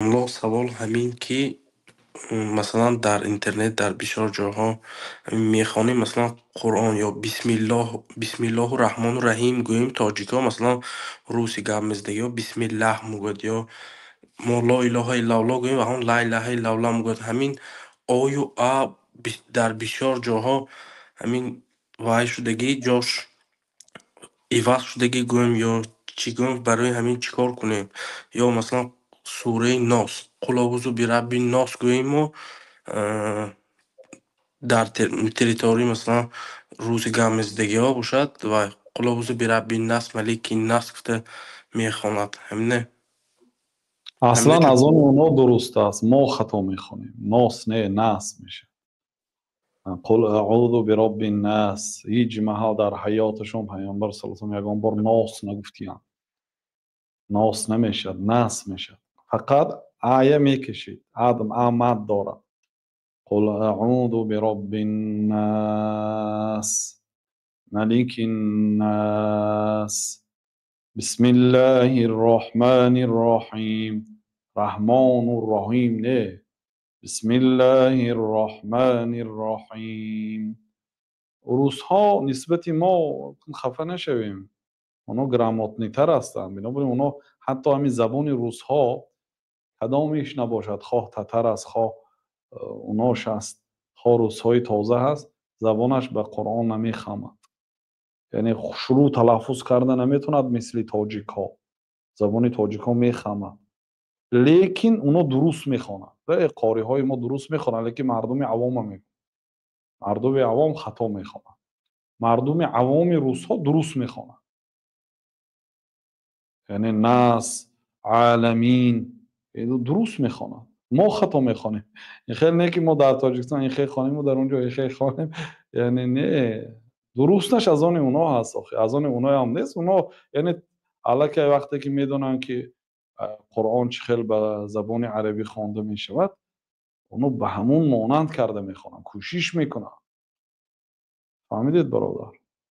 Савол ҳамин ки, масалан, дар интернет, дар бисёр ҷойҳо мехонем, масалан, Қуръон ё бисмиллоҳ, бисмиллоҳу раҳмону раҳим гӯем, тоҷикҳо, масалан, руси гап мезадагиҳо бисмиллаҳ мегӯяд, ё мо ло илоҳа иллаллоҳ гӯем ва ҳамон ла илаҳа иллаллоҳ мегӯяд. Ҳамин ою а дар бисёр ҷойҳо ҳамин вай шудагӣ, ҷош иваз шудагӣ гӯем ё чӣ гӯем, барои ҳамин чӣ кор кунем? Ё масалан, сураи Нос, қул аъузу бираббин нос гӯем, мо дар территория, масалан, руси гап мезадагиҳо бошад ва қул аъузу бираббин нас, маликин нас гуфта мехонад. Ҳамине. Аслан аз они онҳо дуруст аст, мо хато мехонем. Нос не, нас мешавад. Қул аъузу бироббин нас. Ҳеҷ маҳал дар ҳаёташон Пайғамбар саллаллоҳу алайҳи васаллам ягон бор нос нагуфтиянд. Нос намешавад, нас мешавад. Фақат ая мекашид, адам а мад дорад. Қул аъузу бироббин нас, маликин нас, бисмиллаҳи рроҳмани рроҳим. Раҳмону рроҳим не, бисмиллаҳи рроҳмани рроҳим. Русҳо нисбати мо хафа нашавем, онҳо грамотный тар ҳастанд. Бинобар ин онҳо ҳатто ҳамин забони русҳо кадомеш набошад, хоҳ татар аст, хоҳ унош аст, хоҳ русҳои тоза ҳаст, забонаш ба Қуръон намехамад, яъне хушрӯ талаффуз карда наметавонад мисли тоҷикҳо. Забони тоҷикҳо мехамад, лекин оно дуруст мехонанд. Қориҳои мо дуруст мехонанд, лекин мардуми авома мегӯянд, мардуми авом хато мехонанд. Мардуми авоми русҳо дуруст мехонанд, яъне нас, аламин дуруст мехонанд. Мо хато мехонем. Ин хел не ки мо дар Тоҷикистон ин хел хонему, дар он ҷо ин хел хонем, яъне не, дурусташ аз они оно ҳаст. Охи, аз они оноам нест. Оно, яъне, аллакай вақте ки медонанд, ки Қуръон чӣ хел ба забони арабӣ хонда мешавад, оно ба ҳамун монанд карда мехонанд, кӯшиш мекунанд. Фаҳмидед, бародар?